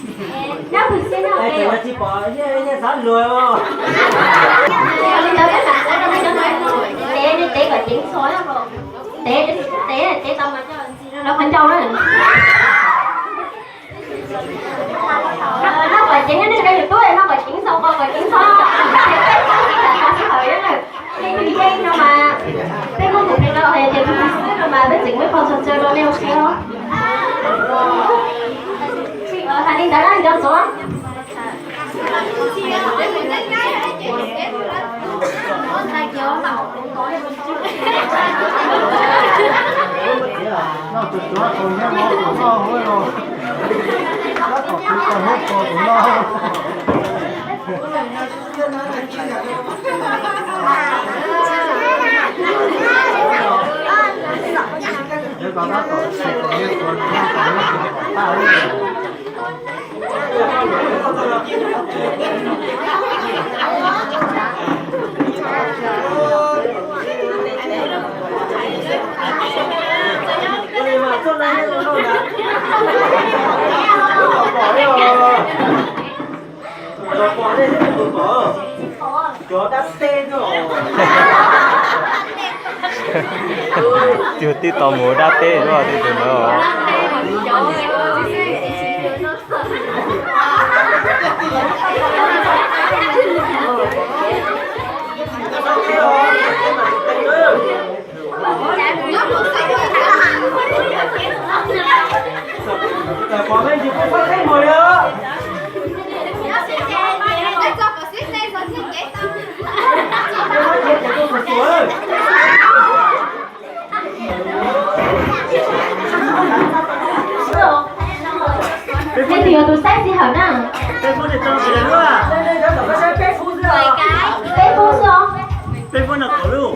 Nyob hwm siab nyob. Tsis pom, yeej xav luag os. Li ntawd peb mam xav rau nej cov no, tev, nej tev kom ceev ntxhov, tev, tev, tev tau mas coj ntxiv rau qhov ncauj na. Noj kom ceev, nej rau YouTube noj kom ceev xaus, kom ceev xaus. Sij hawm no mas peb Hmoob tus neeg no hais tias tus xwb no mas peb tseem muaj qhov txhua chaw rau nej ua siab. Hais li ntawd na, nco ntsoov. Cov dab teb no. Cuag tib tau mus dab teb luaj tib tug ntawd. Peb twb yog tus saib sij hawm na. Peb pub xwb os. Peb pub no kaum lub.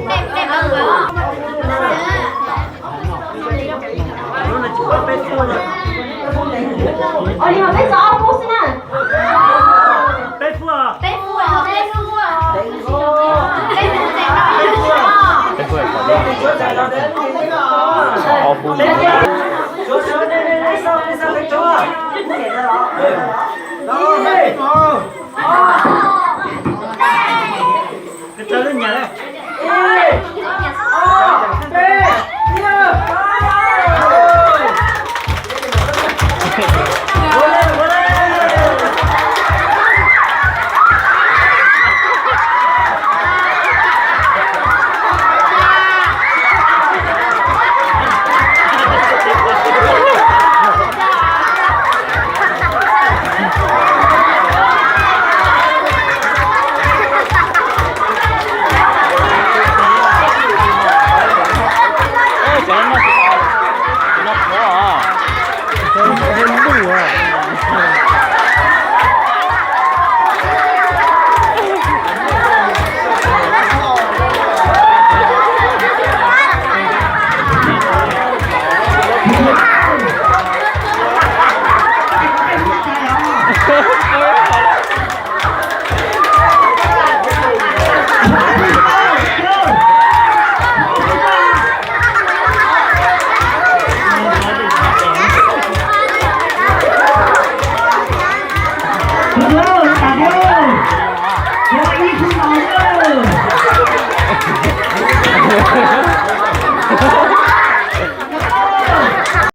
Ua li mas peb tso ob pub xwb na. Peb pub. Peb pub. Ob pub.